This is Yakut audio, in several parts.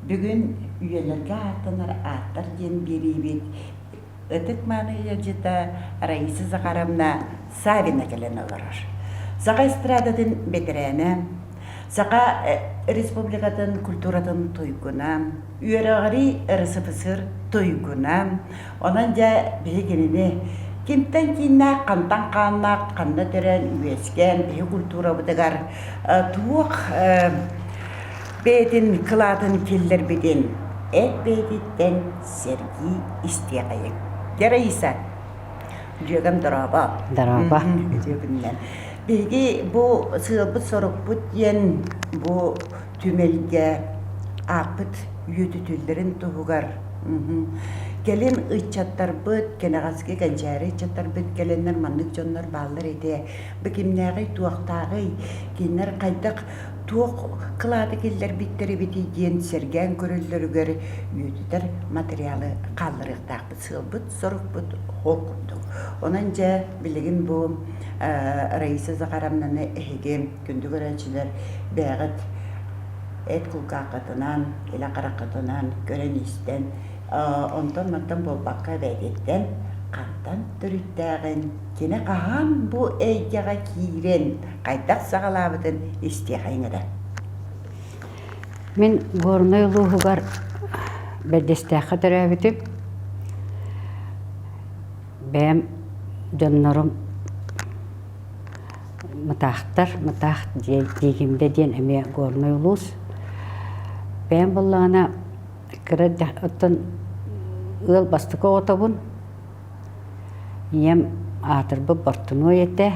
Бүгүн үйэлэргэ ааттанар ааттар диэн биэриибит ытык-мааны ыалдьыта Раиса Захаровна Савина кэлэн олорор. Саха эстрадатын бэтэрээнэ, Саха Республикатын культуратын туйгуна, үөрэҕирии РСФСР туйгуна. Онон дьэ биһи кинини кимтэн кииннээх, хантан хааннаах, ханна төрөөн үөскээн биһи культурабытыгар туох бэйэтин кылаатын киллэрбитин эт бэйэтиттэн сэргии истиэхэйиҥ. Дьэ, Раиса, дьүөгэм дорообо. Дорообо. Үтүө күнүнэн. Биһиги бу сыалбыт-сорукпут диэн бу түмэлгэ ааппыт үөтүтүллэрин туһугар кэлин ыччаттарбыт, кэнэҕэски кэнчээри ыччаттарбыт кэлэннэр маннык дьоннор бааллар этэ. Бу кимнээҕий, туохтааҕый, кинилэр хайдах туох кылааты киллэрбиттэр эбитий диэн сэргээн көрөллөрүгэр үөтүтэр материалы хаалларыахтаахпыт сыалбыт, сорукпут ол курдук. Онон дьэ билигин бу Раиса Захаровнаны эһиги күндү көрөөччүлэр бэйэҕит эт кулгааххытынан, илэ хараххытынан көрөн-истэн онтон-мантан буолбакка бэйэтиттэн хантан төрүттээҕин, кини хаһан бу эйгэҕэ киирэн хайдах саҕалаабытын истиэхэйиҥ эрэ. Мин Горнай улууһугар Бэрдьэстээххэ төрөөбүтүм. Бэйэм дьоннорум Мытаахтар, Мытаах Диигимдэ диэн эмиэ Горнай улуус. Бэйэм буоллаҕына кыра оттон ыал бастакы оҕотобун. Ийэм аатырбыт бортунуой этэ,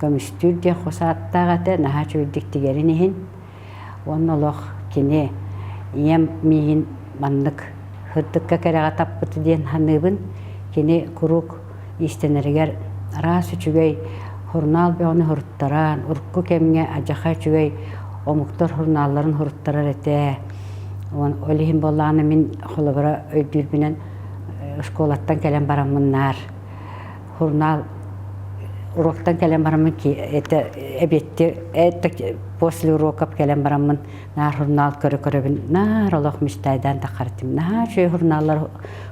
көмүстүүр диэн хос ааттаах этэ, наһаа үчүгэйдик тигэрин иһин. Уонна олох кини ийэм миигин маннык сырдыкка кэрэҕэ таппыта диэн саныыбын. Кини куруук иистэнэригэр араас үчүгэй сурунаал бөҕөнү суруттаран, урукку кэмҥэ адьаха үчүгэй омуктар сурунаалларын суруттарар этэ. Ол иһин буоллаҕына мин холобура өйдүүрбүнэн школаттан кэлэн бараммын наар журнал уроктан кэлэн бараммын это эбиэтти это после уроков кэлэн бараммын наар журнал көрө көрөбүн наар олох мечтайдаан таххартым наһаа үчүгэй журналлар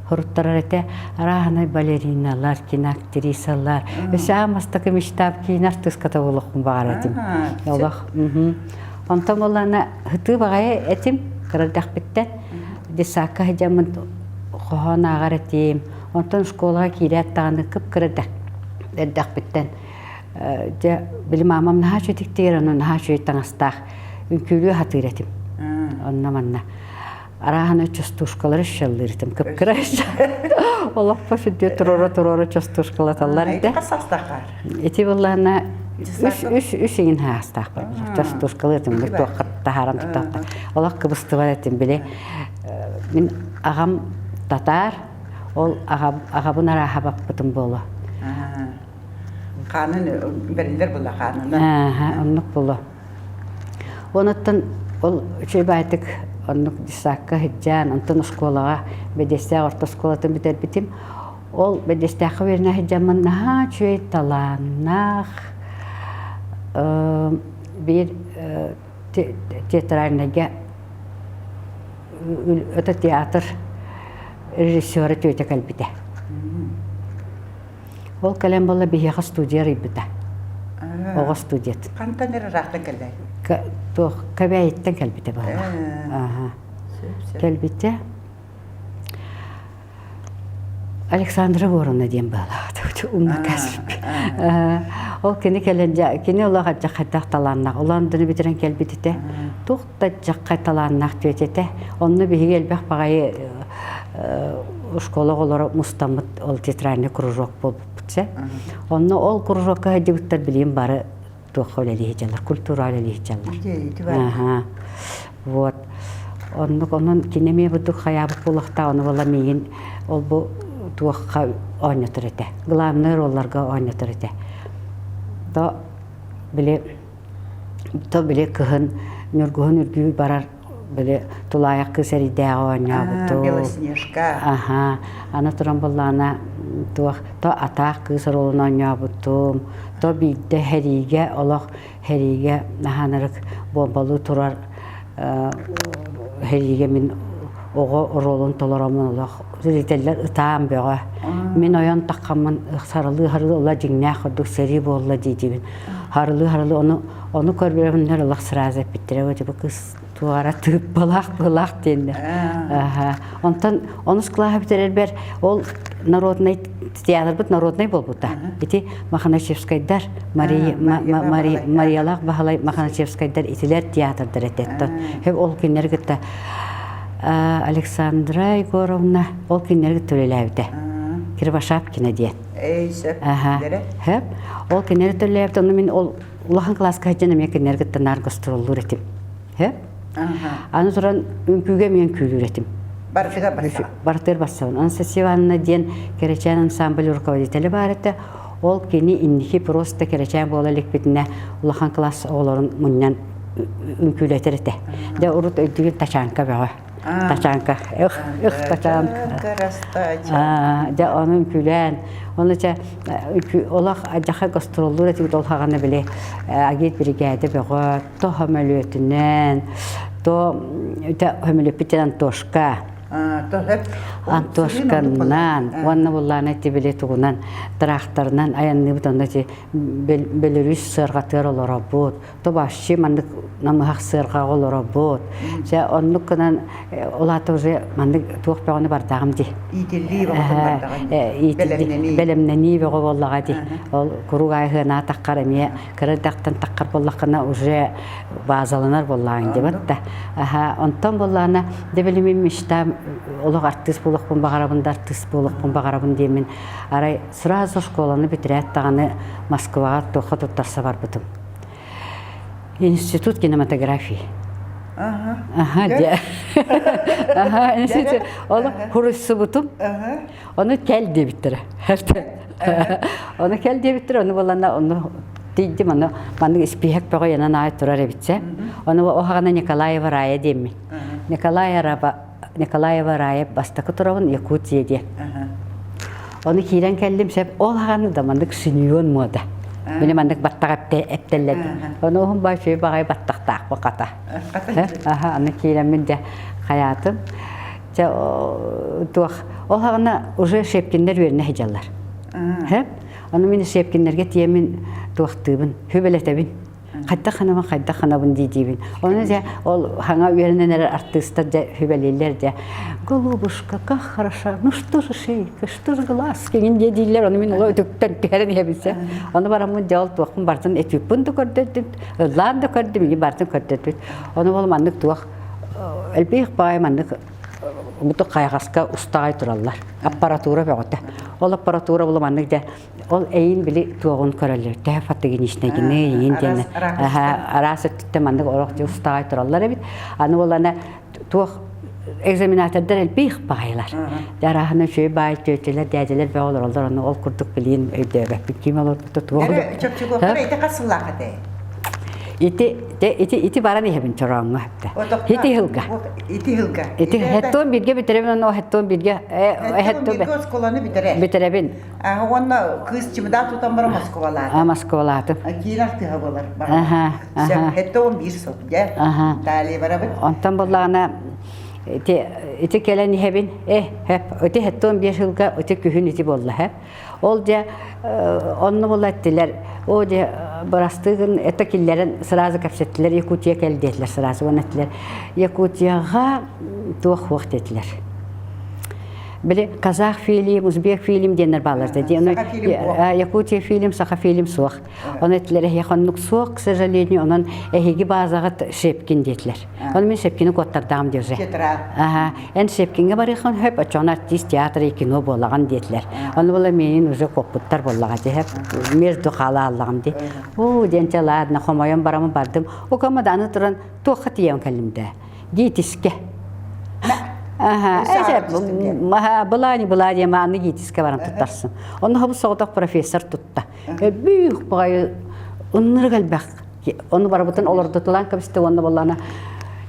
хоруттарар этэ арааһынай балериналар киноактрисалар өссө аан бастакы мечтам киинэ артыыската буолуохпун баҕарар этим олох онтон буоллаҕына ытыы баҕайы этим кыра эрдэхпиттэн детсадка сылдьаммын хоһоон ааҕар этим. Онтон школаҕа киирээт даҕаны кып-кыра эрдэхпиттэн дьэ били маамам наһаа үчүгэй тигэр, онно наһаа үчүгэй таҥастаах үҥкүүлүү сатыыр этим. Онно манна арааһына частушкалары шаллыыр этим кып-кыра олохпо сүрдүү туруора-туруора частушкалаталлар этэ. Ити буоллаҕына үс үс үс иҥин хаастаах барбыт. Частушкалыы этим туохха таһааран туттахта. Олох кыбыстыбат этим били мин аҕам татаар, ол аҕабын арааһа баппытым буолуо. Хаанын бэриллэр була хаанынан. Ааха, оннук буолуо. Онуттан ол үчүгэй баайтык оннук детсадка сылдьан, онтон оскуолаҕа Бэдиэстээх орто оскуолатын бүтэрбитим. Ол Бэдиэстээххэ үөрэнэ сылдьаммын наһаа үчүгэй талааннаах биир театральнайга это театр режиссера тетя кэлбитэ. Ол кэлэн буолла биһиэхэ студия арыйбыта. Оҕо студиятын. Хантан эрэ ыраахтан кэллэ? Туох Кэбээйиттэн кэлбитэ буолла. Кэлбитэ. Александра Воровна диэн баалаах умна кэспит. Ол кини кэлэн кини олох ардьаххайдаах талааннаах. Улаандыны бүтэрэн кэлбит этэ. Туох да ардьаххай талааннаах түөтэ этэ. Онно биһиги элбэх баҕайы школа оҕолоро мустаммыт ол театральный кружок буолбуппут сэ. Онно ол кружокка сылдьыбыттар билигин бары туохха үлэлии сылдьаллар, культура үлэлии сылдьаллар. Вот. Оннук онон кини эмиэ бурдук хайаабыт буолуохтаах, ону була миигин ол бу туохха оонньотор этэ. Главный ролларга оонньотор этэ. То били то били кыһын Ньургуһун үргүү барар били тулаайах кыыс эрийдээҕи оонньообутум. Белоснежка. Аха. Аны туран буллаана туох то атаах кыыс оруолун оонньообутум, то биирдэ хэриигэ олох хэриигэ наһаанарык буомбалыы турар. сэриигэ мин оҕо оруолун толороммун олох зрителлэр ытаан бөҕө. Мин ойон таххаммын сарылыы-харылыы ула дьиҥнээх курдук сэрии буолла дии-диибин. Харылыы-харылыы ону ону көрбөрөмүннэр олох сразу эппиттэрэ вот бу кыыс туора тыыппалаах быһылаах диэннэр. Онтон онус кылааһы бүтэрэрбэр ол народнай театрбыт народнай буолбута. Ити Маханачевскайдар, Мариялаах Баһылай Маханачевскайдар итилэр театрдар этеттон. Ол кинилэри кытта Александра Егоровна ол кинилэри кытта үлэлээбитэ. Кривошапкина диэн. Сөп. Ол кинилэри төлөөбүт, ону мин ол улахан кылааска сылдьан эмиэ кинилэри кытта наар гастроллуур этим. Сөп. Аны туран үҥкүүгэ эмиэ үҥкүүлүүр этим. Барытыгар барсаҕын. Барытыгар барсабын. Анастасия Ивановна диэн Кэрэчээн ансамбль руководителэ баар этэ. Ол кини инники просто кэрэчээн буола иликпитинэ улахан класс оҕолорун мунньан үҥкүүлэтэр этэ. Дьэ урут өйдүүгүн тачанка бөҕө. Тачанка. Ых, ых тачанка. Дьэ ону үҥкүүлээн, ону чэ олох адьаха гастроллуур этибит ол хаҕана били агит биригээдэ бөҕө, то хөмөлүөтүнэн, то хөмөлүөппүтүн Антошка. Антошканнан уонна буллаана ити били тугунан тыраахтарынан айанныыбыт онно ити Беларусь сыарҕатыгар олоробут то вообще маннык намыһах сыарҕаҕа олоробут дьэ оннук гынан ол аата уже маннык туох бөҕөнү бардаҕым дии иитиллии бөҕөтүн бардаҕым бэлэмнэнии бэлэмнэнии бөҕө буоллаҕа дии ол куруук аайы таххар эмиэ кыра эрдэхтэн таххар буоллаххына уже баазаланар буоллаҕыҥ дебат да аха онтон буоллаҕына дэ билимин мечтам олох артыыс буолуохпун баҕарабын да артыыс буолуохпун баҕарабын диэммин арай сразу школаны бүтэрээт даҕаны Москваҕа туохха туттарса барбытым институт кинематографии аха дьэ аха институт ол хуруйсубутум Ону кэл диэбиттэрэ. Ону кэл диэбиттэрэ, ону буолланна ону тиийдим, ону маннык испииһэк бөҕө янан аай турар эбитсэ. Ону оһаҕана Николаева Рая диэммин. Николаева Николаева Рая бастакы турабын Якутия диэн. Ону киирэн кэллим сөп ол аҕаны да маннык сүнүйүөн муода. Били маннык баттах эптэллэрдим. Ону уһун бай үчүгэй баҕайы баттахтаах хата. Аха, аны киирэммин дьэ хайаатым. Чэ, туох, ол хаҕына уже Шепкиннэр үөрэнэ сылдьаллар. Һэ? Ону мин Шепкиннэргэ тиэмин туохтыыбын, хүбэлэтэбин. Хайдах ханабын, хайдах ханабын дии-диибин. Ону дьэ, ол хаҥа үөрэнэн эрэр артыыстар дьэ хүбэлииллэр дьэ. Голубушка, как хороша, ну что же шейка, что же глазки, диye дииллэр, ону мин ол өтүктэн түһэрэн иһэбин Ону бараммын дьэ ол туохпун бартын этүүппүн да көрдөрдүм, ыллаан да көрдүм, ини бартын көрдөрдүм. Ону ол маннык туох элбэх баай маннык буту хайаҕаска устаҕай тураллар. Аппаратура бөҕөтө. Ол аппаратура була маннык дьэ ол эйин били туоҕун көрөллөр. Төһө фотогеничнайгыны эйин диэн араас өттүттэн маннык олох дьэ устаҕай тураллар эбит. Аны буолана туох экзаменатордар элбэх баҕайылар. Дьарааһына үчүгэй баай түөтүлэр, дээдэлэр бөҕө олороллор, ону ол курдук билиин өйдөөбөппүт. Ким олорбута туох Чопчугуоктар ити хас сыллаах этэй? Ити ити ити баран иһэбин чорооҥҥо Ити хылга. Ити хылга. Ити хеттон бирге бүтэрэбин онно хеттон бирге хеттон бирге осколаны бүтере. Бүтэрэбин. Уонна кыыс чымыдаан тутан баран Москвалаатым. А Москвалаатым. Киин артыһа болар. Аха. Хеттон бир сыл. Дьэ. Далее барабыт. Онтон боллаҕына ити ити кэлэн иһэбин. Э, хеп, ити хеттон бир хылга ити күһүн ити болла хеп. Ол дьэ онно була эттилэр, о дьэ бырастыгын это киллэрэн сразу кэпсэттилэр, Якутия кэл диэтилэр сразу уонна эттилэр Якутияҕа туох хуох диэтилэр. Били казах фильм, узбек фильм диэннэр бааллар да диэн. Якутия фильм, саха фильм суох. Оны эттилэр эһиэхэ оннук суох, к сожалению, онон эһиги баазаҕыт Шепкин диэтилэр. Ону мин Шепкини куоттардаҕым диэже. Аха, эн Шепкингэ барыаххын хөп, оччоҕуна артист театр и кино буолаҕын диэтилэр. Ону була миин уже куоппуттар буоллаҕа дии, между хаалааллаҕым дии. Уу диэн чэ ладно, хомойон барамын бардым. Укама да аны туран туохха тиийэн кэллим да. Гитискэ. Аха, была не была диэн аны гитискэ баран туттарсын. Онно хобу соҕотох профессор тутта. Бүүх баҕайы ыннырык элбэх Ону барыбытын олордутулаан кэбистэ уонна буоллаана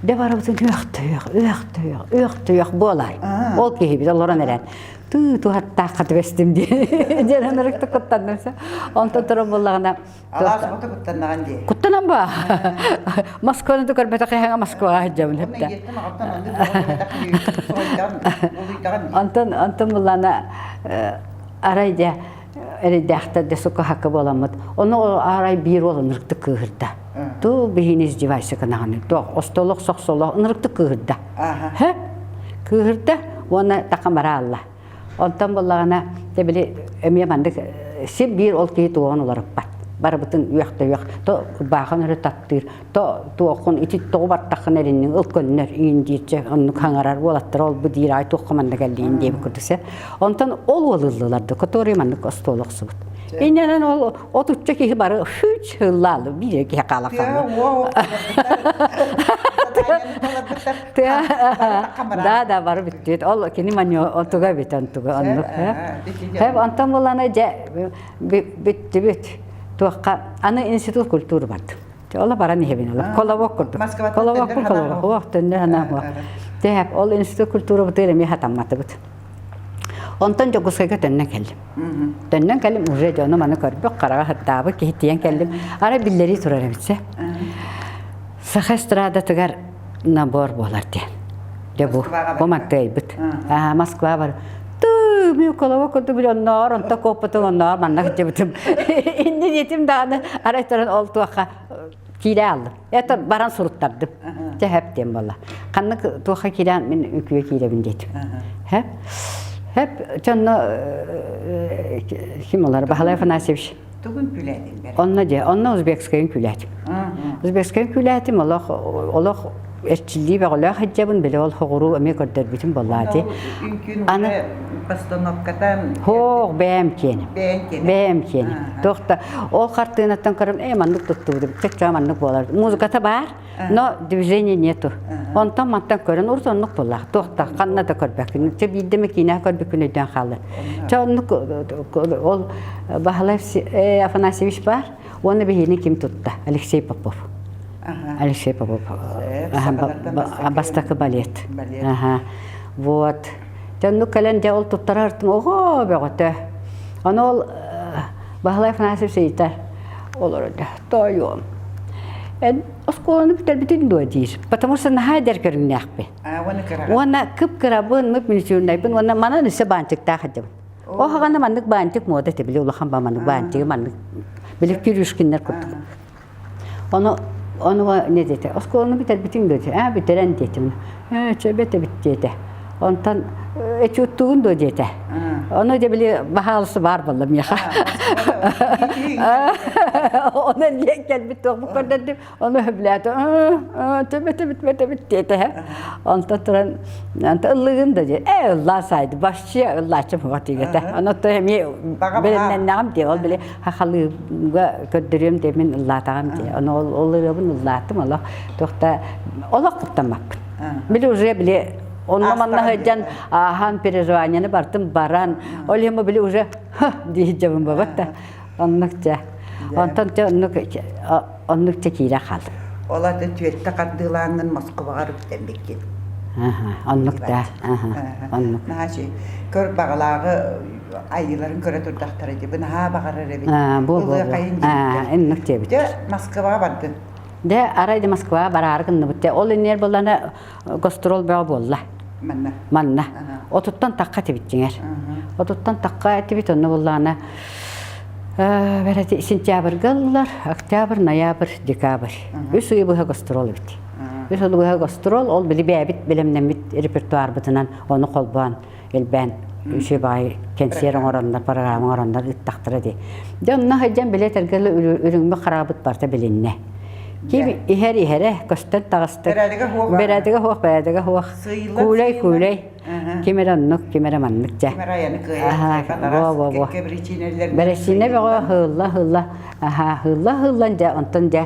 дэ барыбытын үөхтөйөх, үөхтөйөх, үөхтөйөх буолар. Ол киһибит олорон эрэн. Тыы туһаттаахха түбэстим диэн ынырыкты куттанным. Онтон туран буллаҕына Алаас оҕото куттаннаҕын дии. Куттанан ба. Москваны да көрбөтөх эһэҥэ Москваҕа сылдьабын Онно ийэттэн аҕаттан оннук буолбатах суруйдаҕын, Онтон онтон буллаана арай дьэ эрэйдээхтэр дьэ сука-хакка буоламмыт. Ону арай биир уол ынырыктык кыыһырда. Туу биһини издевайся гынаҕыный. Туох остолох сохсолох ынырыктык кыыһырда. Һэ? Кыыһырда уонна таха алла. Онтон буоллаҕына, дьэ били эмиэ маннык син биир ол киһи туоҕун уларыппат. Барыбытын үөх да үөх, то ырбаахын өрө таптыыр, то туоххун ити тоҕу бартаххын эринниҥ ыл көннөр иин диирчэ оннук хаҥарар уолаттар ол бу диир ай туохха манна кэллиин диэбит курдук сэ. Онтон ол уол ыллылар да, который маннык остуол охсубут. Иннэнэн ол отучча киһи бары хүч ыллаалы биир киһи хаала хаалла. Да, да, бары бүттүт. Ол кини маньо туга бит онтуга оннук. Хэп онтон булана дьэ бүттүбүт. Туохха аны институт культуры бардым. Ола баран иһэбин ола. Колобок курдук. Колобок колобок. Ох, төннө хана. Тэп ол институт культуры бутыр эми хатамматыбыт. Онтон Дьокуускайга төннөн кэллим. Төннөн кэллим, уже дьону маны көрбүт, хараҕа сырдаабыт киһи тиийэн кэллим. Арай биллэрии турар эбит Саха эстрадатыгар набор буолар диэн. Дьэ бу, бу мантыайбыт. Аа, Москва бар. Тыы, мен колово курдук били онноор, онто куоппутум онноор манна сылдьыбытым. Инни диэтим даҕаны, арай туран ол туохха киирэ аллым. Это баран суруттардым. Дьэ хэп диэн буолла. Ханнык туохха киирэн мин үкүө киирэбин диэтим. Хэп. Хэп дьонно ким олар Баһылай Афанасьевич. Тугун күлээтин бэр? Онно дьэ, онно узбекскайын күлээтим. Узбекскайын күлээтим, олох олох эрчиллии бөҕөлөөх сылдьабын, били ол хоҕуруу эмиэ көрдөрбүтүм буоллаа дии. Аны постановкатан Хоох, бэйэм киэним. Бэйэм киэним. Туох да ол хартыынаттан көрөн, ээ маннык туттубутум, чөччөө маннык буолар. Музыката баар, но движения нету. Онтон мантан көрөн, урут оннук буоллаах. Туох да ханна да көрбөккүн. Чэ биирдэ эмэ киинэ көрбүккүн өйдөөн хааллын. Чэ оннук ол Баһылай Афанасьевич баар. Уонна биһиини ким тутта? Алексей Попов. Алексей Попов. Бастакы балет. Вот. Оннук кэлэн дьэ ол туттарар оҕо бөҕөтө. Ону ол Баһылай Афанасьевич ыйытар олорор тоойуом эн оскуоланы бүтэрбитин дуо диир потому что наһаа эдэр көрүҥнээхпин уонна кып-кырабын мып-миниатюрнайбын уонна манан өссө баанчыктаах сылдьабын Оһаҕана маннык баантик муода этэ били улахан ба маннык баантигы маннык били Кирюшкиннар курдук Ону ону не диэтэ оскуоланы бүтэрбитиҥ дуо диэтэ аа бүтэрэн диэтим ээ чэ бэтэбит диэтэ онтон этюдтугун дуо диэтэ ону дьэ били баһаалысы баар буолла миэхэ онон диэн кэлбит туохпут көрдөрдүм Ону сөбүлээтэ төбөтөбүт бөтөбүт диэтэ онтон туран ыллыгын да диэ ээ ыллаа саайды вообще ыллааччым хуга тигэтэ ону то эмиэ бэлэмнэннэҕим дии ол били хахалыыга көрдөрүөм диэ мин ыллаатаҕым дии ону ол ол ырыабын ыллаатым олох туохта олох куттаммаппын били уже били онно манна сылдьан ааһан переживанияны бартым баран ол иһин били уже дии дьабын бабат да Оннук дьэ. Онтон дьэ оннук оннук дьэ киирэ хаал. Ол аты түөттэ хардыылааҥҥын Москубаҕар үктэммиккин. Оннук да. Оннук. Наһаа көр баҕалааҕы айыыларын көрө турдахтара дии. Бу наһаа баҕарар эбит. Бу бу. Иннук диэбит. Дьэ Москваҕа бардын. Дьэ арай да Москваҕа бараары гынныбыт. Дьэ ол иннигэр буоллана гастрол бөҕө буолла. Манна. Манна. Отуттан тахха этибит дьиҥэр. Отуттан тахха этибит онно буоллаҕына сентябрьга ыллар, октябрь, ноябрь, декабрь. Үс ый быһа гастрол эбит. Үс ый быһа гастрол, ол били бэйэбит бэлэмнэммит репертуарбытынан ону холбоон элбээн үчүгэй баҕайы кэнсиэр оҥороннор, программа оҥороннор ыыттахтара дии. Дьэ онно сылдьан били этэргэ үрүҥмүт хараабыт барыта билиннэ. Ким иһэр иһэрэ көстөн таҕыста. Бэрээдэгэ суох. Бэрээдэгэ суох, бэрээдэгэ суох. Куулай куулай. Ким эрэ оннук, ким эрэ маннык дьэ. Ким эрэ айаны кыайар, Во во во. Бэрэчиинэ бөҕө хыылла хыылла, аха хыылла хыыллан дьэ онтон дьэ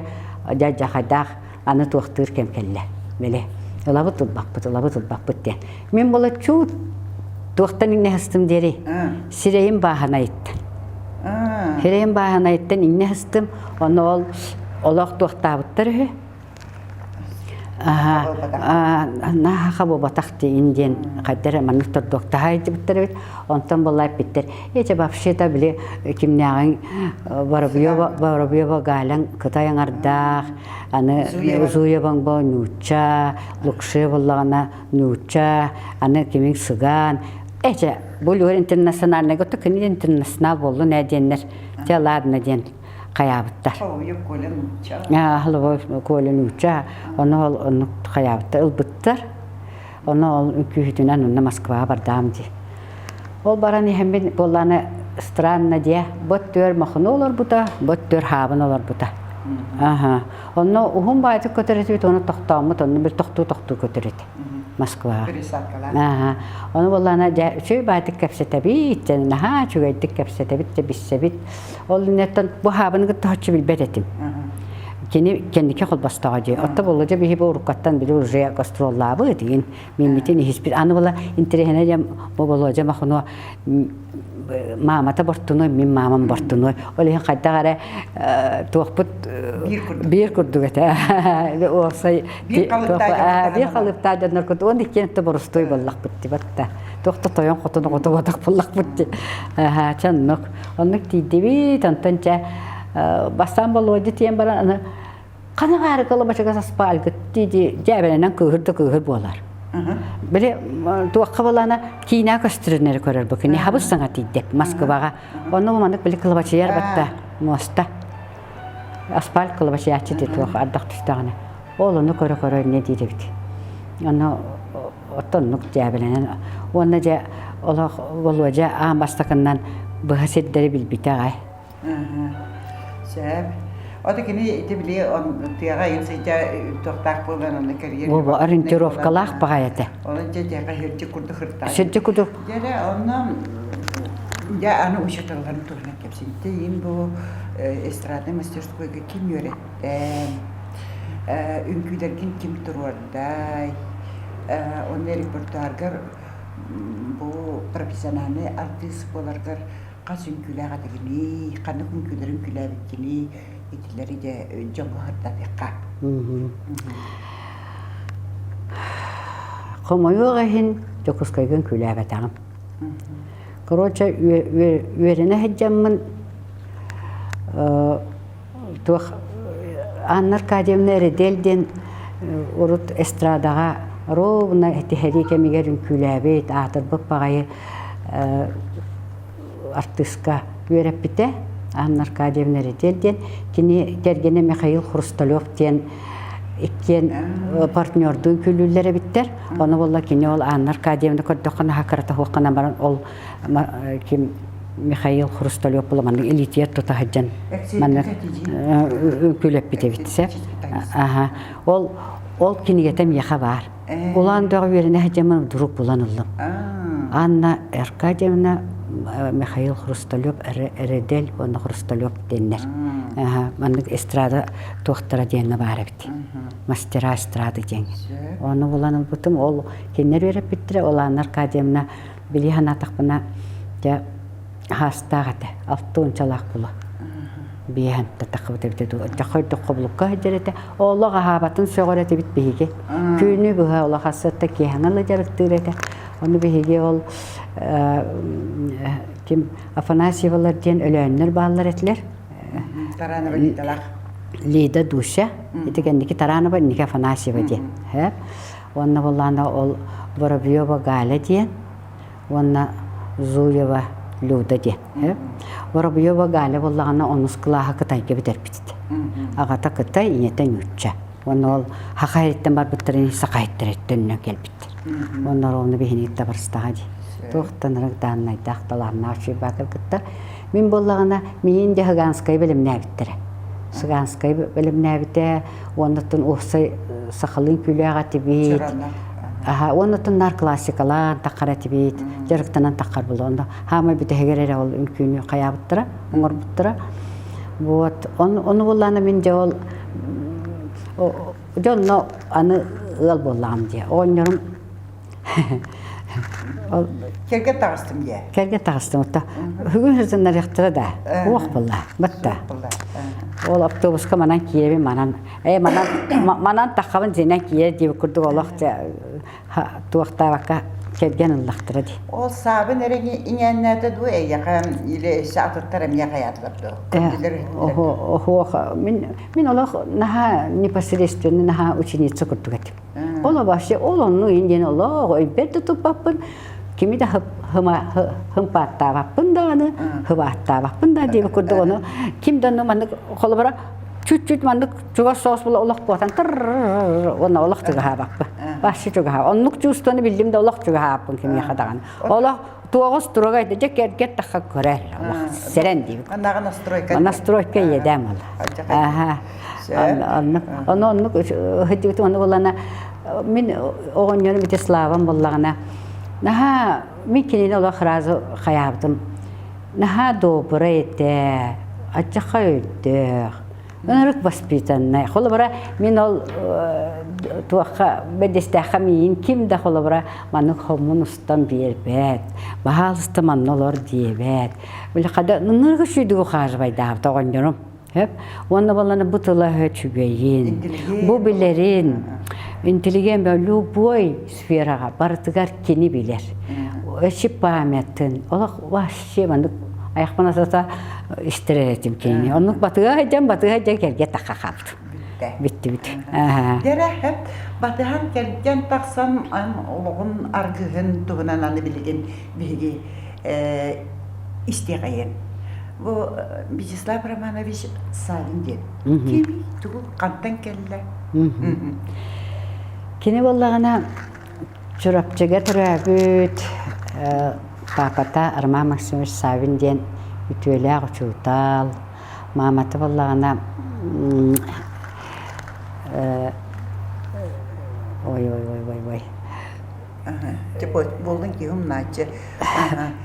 дьэ дьахайдаах аны туохтуур кэм кэллэ. Били ылабыт ылбаппыт, ылабыт ылбаппыт диэн. Мин була чуут туохтан иҥнэ сыстым диэри сирэйим бааһынайыттан. Сирэйим бааһынайыттан иҥнэ сыстым, ону ол олох туохтаабыттар үһү. Наһаа буолбатах диин диэн хайда эрэ маннык тордуоктаһа илдьибиттэр эбит. Онтон буолла эппиттэр, эчэ вообще-то били кимнээҕиҥ Воробьева Воробьева Галяҥ Кытай аҥардаах, аны Зуеваҥ бо нуучча, Лукше буоллаҕына нуучча, аны кимиҥ сыгаан. Эчэ бу үлүгэр интернациональнайга кини интернационал буоллун ээ диэннэр, чэ ладно диэн хайаабыттар. Коля нуучча. Коля нуучча. Ону ол оннук хайаабыттар ылбыттар. Ону ол үҥкүүһүтүнэн онно Москваҕа бардаам дии. Ол баран иһэммин буоллааны странно диэ бот түөр мохуну олорбута, бот түөр хаабын олорбута. Аха. Онно уһун баайтык көтөр этибит, ону тохтооммут, онно бир тохтуу-тохтуу көтөр этэ. Москваҕа. Аха. Ону буоллаана дьэ үчүгэй баайтык кэпсэтэбит, дьэ наһаа үчүгэйдик кэпсэтэбит, дьэ билсэбит. Ол иннеттэн бу хаабыны кытта хоччу билбэт этим. Кини кэнники холбостоҕо дии. Отто Боллодьа биһи бу уруккаттан били уже гастроллаабыт игин миммитин иһиспит. Аны була интэриэһинэ диэн бу Боллодьа махуно маамата бортунуй, мин маамам бортунуй. Ол иһин хайдах эрэ туохпут биир курдук этэ. Уопсай биир халыптаах дьоннор курдук. Он иккиэн борустуой буоллахпыт дибатта. Туох да тойон хотун оҕото буоллах буоллахпыт ди. Чаннок. Оннук тиийдибит, онтон чэ бастаан Болуодьа тиийэн баран аны хана баары кылабачыгас аспаальгыт дии дьээбэлэнэн кыыһыр да кыыһыр буолар. Били туохха буолана киинэ көстөрүнэри көрөр бу кини хабыс саҥа тиийдэ Москваҕа. Онно маннык били кылабачыйар батта муоста. Асфальт кылабачыйааччы дии туох ардах түстэҕинэ. Ол ону көрө-көрө инньэ диир эбит. Ону оттон оннук дьээбэлэнэн уонна дьэ олох Володя аан бастакыннан быһа сирдэри билбитэ аҕай. Сөп. Ото кини ити били тыаҕа айан сылдьа туохтаах буолан онно кэрийэр. Бу ориентировкалаах баҕай этэ. Онон дьэ дьэҕэ сирдьи курдук хыртаай. Сирдьи курдук. Дьэ онно дьэ аны учууталларын туһунан кэпситтэ. Иин бу эстраднай мастерскойга ким үөрэттэ? Үҥкүүлэргин ким туруордай? Онно репертуаргар бу профессиональнай артыыс буоларгар хас үҥкүүлээх этигиний, ханнык үҥкүүлэри үҥкүүлээбиккиний итилэри дьэ дьоҥҥо сырдатыахха. Хомойуох иһин Дьокуускайга үҥкүүлээбэтэҕим. Короче, үөрэнэ сылдьаммын туох Анна Аркадьевна Эредель диэн урут эстрадаҕа ровно этиһэрии кэмигэр үҥкүүлээбит, аатырбыт баҕайы артыыска үөрэппитэ Анна Аркадьевна Эредель диэн. Кини кэргэнэ Михаил Хрусталев диэн иккиэн партнердуун күлүүллэр эбиттэр. Ону буолла кини ол Анна Аркадьевна көрдөххө наһаа кырата суохханан баран ол ким Михаил Хрусталев була маннык илиитигэр тута сылдьан маннык үҥкүүлэппит эбит сөп. Аха. Ол ол кинигэтэ миэхэ баар. Улаан дөҕө үөрэнэ сылдьаммын вдруг булан ыллым. Анна Аркадьевна Михаил Хрусталев Эредель уонна Хрусталев диэннэр. Маннык эстрада туохтара диэҥҥэ баар эбит. Мастера эстрады диэҥ. Ону булан ылбытым. Ол кинилэр үөрэппиттэрэ. Ол Анна Аркадьевна били санаатахпына дьэ хаастаах этэ алтыончалаах була биэһэн таххыбыт эбитэ дуу дьаххойдох хобулукка сылдьар этэ олох аһаабатын сөҕөр этибит биһиги түүнү быһа олох ассыатта киэһэҥэ ыла дьарыктыыр этэ ону биһиги ол ким Афанасьевалар диэн өлөөннөр бааллар этилэр Таранова Лидалаах Лида Дуся ити кэнники Таранова инники Афанасьева диэн Уонна буоллаҕына ол Воробьева Галя диэн уонна Зуева Люда диэн. Воробьева Галя буоллаҕына онус кылааһы Кытайга бүтэрбит этэ. Аҕата Кытай, ийэтэ нуучча. Уонна ол Саха иһиттэн барбыттарын Саха иһиттэриттэн төннөн кэлбиттэр. Уонна ровно биһини кытта барыстаҕа дии. Туохтан ырык дааннайдаах талааннаах үчүгэй кытта. Мин буоллаҕына миин дьэ Сыганскайы бэлэмнээбиттэрэ. Сыганскайы бэлэмнээбитэ уоннаттан уопсай сахалыы үҥкүүлээх этибит. Аха, уоннаттан наар классикалаан таххар этибит, дьарыктанан таххар буолла. Онно хаамай бүтэһигэр эрэ ол үҥкүүнү хайаабыттара, оҥорбуттара. Вот, ону буоллаана мин дьэ ол дьэ онно аны ыал буоллаҕым дии. Оҕонньорум Кэргэн таҕыстым дии. Кэргэн таҕыстым. Отто бүгүн сытыннарыахтара да. Уох буолла. Батта. Ол автобуска манан киирэбин манан э манан манан таххабын дьиэнэн киирэр диэбит курдук олох туохтаабакка кэргэн ыллахтара дии. Ол саабын эрэ иҥээннээтэ дуу эйиэхэ или өссө атыттар эмиэ хайаатылар дуо? Көрдүлэр Оһуох мин мин олох наһаа непосредственно наһаа ученица курдук этим. Ол вообще ол онну ин диэн олох өйбөр да туппаппын кими да хымпааттаабаппын даҕаны хыбааттаабаппын да диэбит курдук ону ким да ону маннык холобура чуть-чуть маннык чугас соҕус була олох куотан уонна олох чугаһаабаппын вообще чугаһаа оннук чувствоны биллим да олох чугаһааппын кимиэхэ даҕаны олох туоҕус туруга дьэ кэргэн тахха көрөр олох сэрэн диибит Анаҕа настройка настройка иэдэм ол аха оннук ону оннук ыһыддыбыт ону булана мин оҕонньорум ити Славам буллаҕына наһаа мин кинини олох сразу хайаабытым наһаа добрый этэ аччахха өйдөөх ынырык воспитаннай холобура мин ол туохха бэдистээххэ миин ким да холобура маннык хоммун устан биэрбэт баһаалыста манна олор диэбэт били хада ынырык үчүйдүк ухаажыбайдаабыт оҕонньорум Хөп. Уонна баланы бу тыла үчүгэйин, бу билэрин, интеллигент любой сфераҕа барытыгар кини билэр. Өчи памятын, олох вообще маннык айахпын атата истэр этим кинини. Оннук батыга сылдьан, батыга сылдьан кэргэ тахха хаалбытым. Бүттүбүт. Дэрэ батыһан кэргэн тахсан олоҕун аргыһын туһунан аны билигин биһиги истиэхэйин. Бу Вячеслав Романович Савин диэн. Кимий, тугу, хантан кэллэ? Кини буоллаҕына Чурапчыга төрөөбүт папата Роман Максимович Савин диэн үтүөлээх учуутал, маамата буоллаҕына ой ой ой ой ой Типа буоллун киһи умнааччы.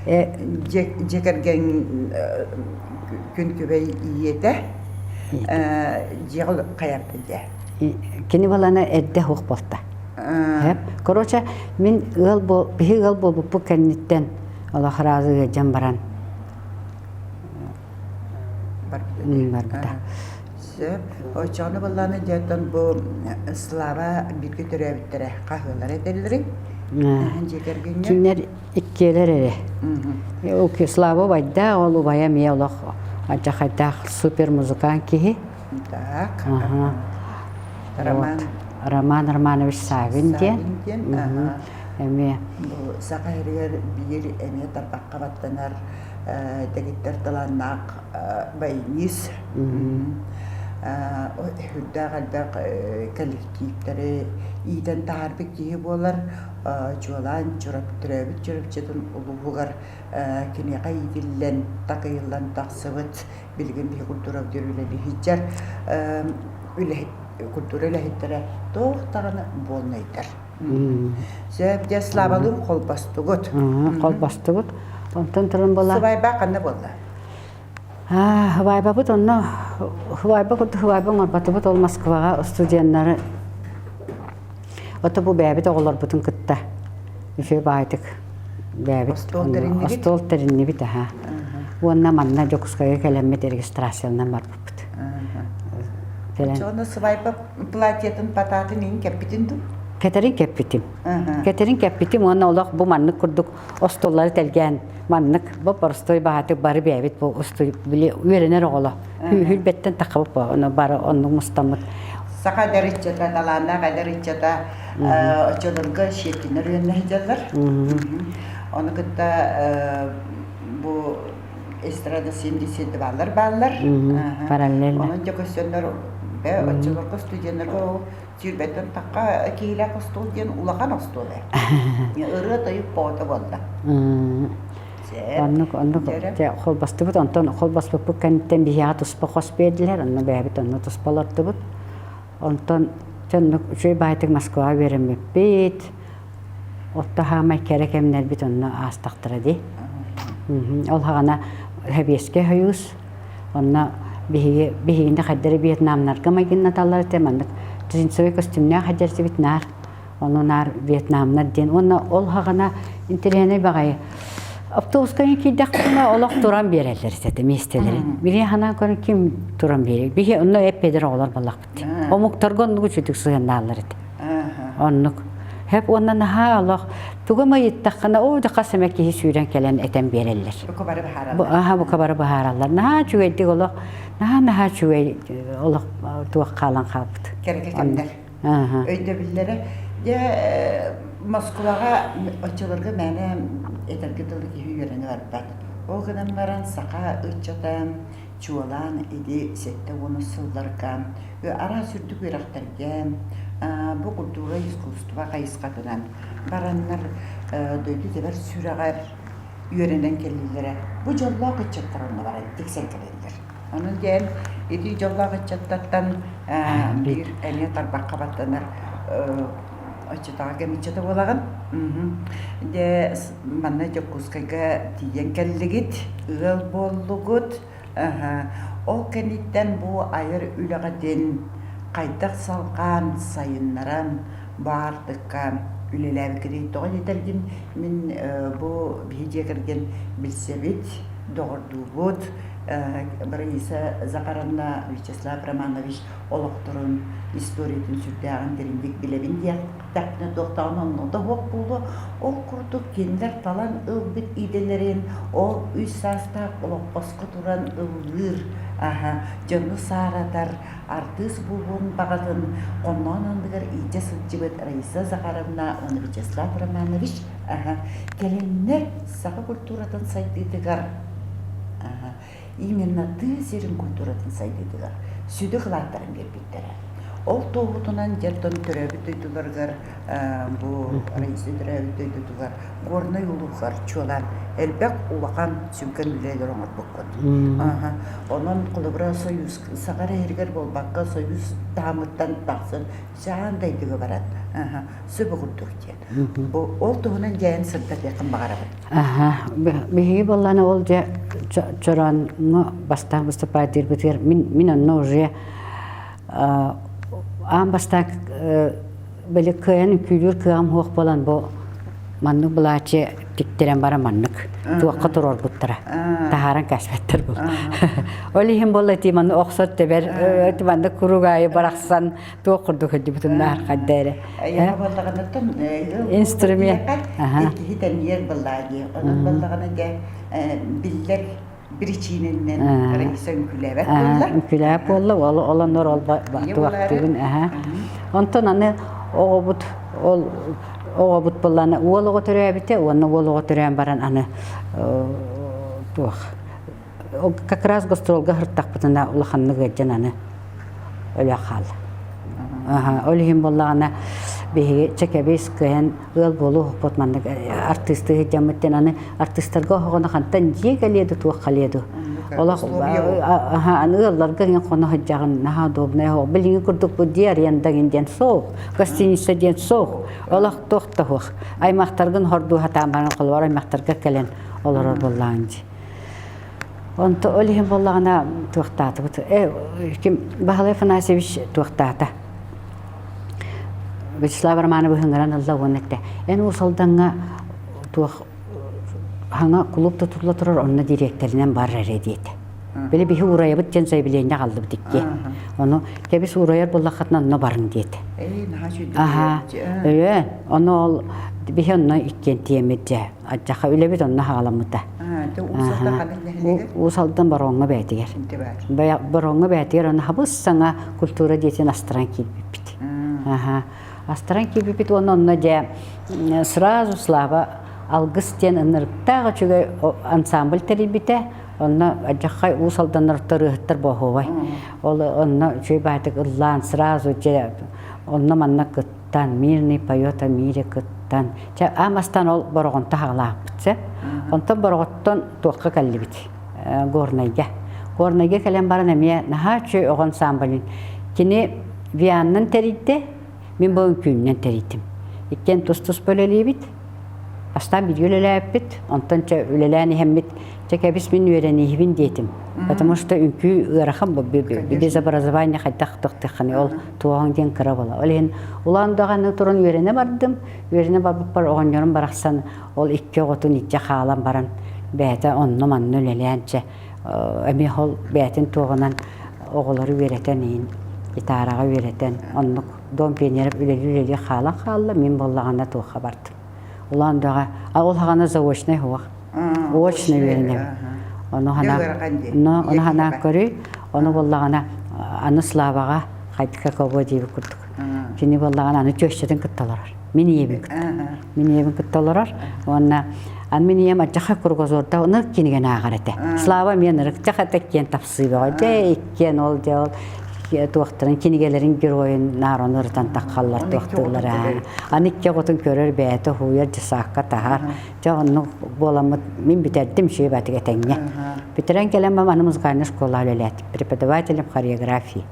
Дьиэ кэргэн күн күбэй ийэтэ дьиэҕэ хайарда дьэ. Кини балана эрдэ суох буолта. Короче, мин ыал биһи ыал буолбуппут кэнниттэн олох ыраазы ыалдьан баран барбыта. Сөп. Оччоҕуна былааны дьиэттэн бу Слава бииргэ төрөөбүттэрэ хаһыалар этэллэрий? Дьиэ кэргэҥҥэ? Кинилэр иккиэлэр эрэ. Слава убайдаах, ол убайа эмиэ олох алдьархайдаах супер музыкант киһи. Так. Роман. Роман Романович Савин диэн. Эмиэ. Бу Саха сиригэр биир эмиэ тарбахха баттанар дэгиттэр талааннаах баянист үрдээх элбэх кэлэктииптэри иитэн таһаарбыт киһи буолар. Чуолаан төрөөбүт Чурапчытын улууһугар киниэхэ иитиллэн, такайыллан тахсыбыт билигин биһи культура үлэлии сылдьар үлэһит культура үлэһиттэрэ туох даҕаны буолнайдар. Сөп дьэ Славалыын холбостугут. Холбостубут. Онтон туран буола. Сыбайба ханна буолла? Хыбайбабыт онно хыбайба курдук хыбайба оҥорботубут ол Москваҕа студеннары ото бу бэйэбит оҕолорбутун кытта үчүгэй баайтык бэйэбит остуол тэриннибит аха уонна манна Дьокуускайга кэлэммит регистрациянан барбыппыт. Оччоҕуна сыбайба платьетын патаатын иһин кэппитин дуу? Кэтэрин кэппитим. Кэтэрин кэппитим уонна олох бу маннык курдук остуоллары тэлгээн маннык бу простой баһаатык бары бэйэбит бу били үөрэнэр оҕоло хүүһүлбэттэн тахабыт бу ону бары оннук мустаммыт Саха эдэр ыччата, талааннаах эдэр ыччата оччолорго сиэттинэр үөннэ сылдьаллар. Ону кытта бу эстрада 70 бааллар бааллар. Параллельно. Онон дьэ көстөннөр оччолорго студеннарга ол сүүрбэттэн тахха киһилээх остуол диэн улахан остуол ээ. Ырыа-тойук поҕото буолла. Оннук, оннук холбостубут, онтон холбоспуппут кэнниттэн биһиэхэ туспа хос биэрдилэр, онно бэйэбит онно туспа олордубут. Онтон дьоннук үчүгэй баайтык Москваҕа үөрэммиппит. Отто хаамай кэрэ кэмнэрбит онно аастахтара дии. Ол хаҕана Сэбиэскэй Союз, онно биһиги биһигини хайдары Вьетнамнарга майгыннаталлар этэ, маннык джинсовый костюмнаах сылдьарсыбыт наар, ону наар Вьетнамнар диэн. Уонна ол хаҕана интэриэһинэй баҕайы. Автобуска киирдэхпинэ олох туран биэрэллэр этэ миэстэлэрин. Били ханаан көрөн ким туран биэрэр. Биһи онно эппедер оҕолор баллахпыт. Омуктарга оннук үчүгдүк сыһыаннааллар этэ. Оннук. Хэп уонна наһаа олох тугу ыйыттаххына оо да хас эмэ киһи сүүрэн кэлэн этэн биэрэллэр. Бука бары быһаараллар. Аха бука бары быһаараллар. Наһаа үчүгэйдик олох наһаа наһаа үчүгэй олох туох хаалан хаалбыт. Кэрэ кэмнэр. Өйдөбүллэрэ дьэ Москваҕа оччолорго мээнэ этэргэ дылы киһи үөрэнэ барбат. Ол гынан баран саха ыччата чуолаан ити 70 сылларга араас үрдүк үөрэхтэргэ бу культура искусство хайысхатынан бараннар дойду тэбэр сүрэҕэр үөрэнэн кэллилэрэ. Бу дьоллоох ыччаттар онно баран тиксэн кэлэллэр. Онон диэн ити дьоллоох ыччаттартан биир эмиэ тарбахха баттанар оччотооҕу кэм ыччата буолаҕын. Дьэ манна Дьокуускайга тиийэн кэллигит, ыал буоллугут. Ол кэнниттэн бу айар үлэҕитин хайдах салҕаан, сайыннаран баартыкка үлэлээбиккитий? Тоҕо диэтэргин мин бу биһи дьиэ кэргэн билсэбит, доҕордуубут. Раиса Захаровна, Вячеслав Романович олохторун историятын сүрдээҕин дириҥник билэбин диэхтэхпинэ туох даҕаны оннута суох буолуо. Ол курдук кинилэр талан ылбыт идэлэрин ол үс саастаах олоппоско туран ыллыыр, аһа, дьону сааратар артыыс буолуон баҕатын хонноон анныгар илдьэ сылдьыбыт Раиса Захаровна уонна Вячеслав Романович аһа, кэлэннэр саха культуратын сайдыытыгар аһа, именно тыа сирин культуратын сайдыытыгар сүдү кылааттарын биэрбиттэрэ. Ол туоһутунан дьэ төрөөбүт дойдуларыгар бу Раиса төрөөбүт дойдутугар Горнай улууһугар чуолаан элбэх улахан сүҥкэн үлэлэр оҥорбуккут. Онон холобура Союз саха эрэ иһигэр буолбакка Союз таһымыттан тахсан саан дойдуга баран сөбө курдук диэн. Бу ол туһунан дьээн сырдатыаххын баҕарабын. Аха, биһиги буоллаана ол дьэ Чорооҥҥо бастаан выступаайдыырбытыгар мин мин онно уже аан бастаан били кыайан үҥкүүлүүр кыаҕым суох буолан бу маннык былааччы тиктэрэн баран маннык туохха туруорбуттара таһааран кээспэттэр бул ол иһин буолла ити манны охсор тэбэр маннык курук аайы барахсан туох курдук сылдьыбытын хайда эрэ инструмент киһи тэнийэр былаа дии онон баллаҕына дьэ биллэр биричиинэннэн Раиса үҥкүүлээбэт буолла үҥкүүлээбэт буолла ол ол оннор ол туохтугун аха онтон аны оҕобут ол оҕобут буоллаана уол оҕо төрөөбүтэ уонна уол оҕо төрөөн баран аны туох как раз гастролга сырыттахпытына улаханнык ыалдьан аны өлө хаалла. Ол иһин буоллаҕына биһиги чэкэбис кыайан ыал буолуохпут маннык артыыстыы сылдьаммыт диэн аны артыыстарга оһоҕону хантан дьиэ кэлиэ ду туох кэлиэ ду олох аны ыалларга иҥин хоно сылдьаҕын наһаа удобнай оһох билиҥҥи курдук бу дьиэ аренда диэн суох гостиница диэн суох олох туох да суох аймахтаргын хордуу сатаан баран холобур аймахтарга кэлэн олорор буоллаҕыҥ дии Онто ол иһин буоллаҕына туохтаатыбыт. Ким Баһылай Афанасьевич туохтаата. Вячеслав Романовы ыҥыран ылла уонна эттэ. Эн Уус Алдаҥҥа туох хаҥа кулууп тутулла турар онно дириэктэринэн бар эрэ диэтэ. Били биһи уурайабыт диэн заявление аҕаллыбыт икки. Ону кэбис уурайар буоллаххытына онно барыҥ диэтэ. Аха. Өйөөн. Ону ол биһи онно иккиэн тиэммит дьэ. Аччаха үлэбит онно хаҕаламмыта. Уус Алдан Бороҥҥо бээтигэр. Бороҥҥо бээтигэр онно хабыс саҥа культура диэтин астаран киирбиппит. Астаран киирбиппит уонна онно дьэ сразу Слава Алгыс диэн ынырыктаах үчүгэй ансамбль тэрийбитэ. Онно адьаххай Уус Алданнар ырыаһыттар боһуобай. Ол онно үчүгэй баайтык ыллаан сразу дьэ онно манна кыттан, мирный поет о мире кыттан. Чэ, аан бастаан ол Бороҕонто хаҕалаахпыт сэ. Онтон Бороҕоттон туохха кэллибит? Горнайга. Горнайга кэлэн баран эмиэ наһаа үчүгэй оҕо ансамблын. Кини Вианнан тэрийдэ, мин бу үҥкүүннэн тэрийдим. Иккиэн тус-туспа үлэлиибит. Бастаан бииргэ үлэлээбиппит, онтон чэ үлэлээн иһэммит, чэ кэбис мин үөрэнииһибин диэтим. Потому что үҥкүү ыарахан без образования хайдах тохтехханы ол туоҕуҥ диэн кыра буола. Ол иһин улаан даҕаны туран үөрэнэ бардым. Үөрэнэ барбыппар оҕонньорум барахсан ол икки оҕотун илдьэ хаалан баран бэйэтэ онно-манна үлэлээн чэ эмиэ ол бэйэтин туоҕунан оҕолору үөрэтэн иһин гитараҕа үөрэтэн оннук дом пионеров үлэлии-үлэлии хаалан хаалла мин буоллаҕына туохха бардым улаан даҕа ол хаҕана заочнай суох очно үөрэнэбин ону хана ону хана көрүй ону буоллаҕына аны Славаҕа хайдыка кого диэбит курдук кини буоллаҕына аны тещатын кытта олорор мин ийэбин кытта мин ийэбин кытта олорор уонна аны мин ийэм адьаха кругозорда ону кинигэни ааҕар этэ Слава эмиэ ынырыктах этэ киэн тапсыы бөҕө дьэ иккиэн ол дьэ ол туохтарын кинигэлэрин геройун наар ону ырытан таххаллар туохтууллар аны икки оҕотун көрөр бэйэтэ уһуйар дьысаакка таһар дьэ оннук буоламмыт мин бүтэрдим үчүгэй баатык этэҥҥэ бүтэрэн кэлэн мам аны музыкальнай школаҕа үлэлээтим преподавателем хореографии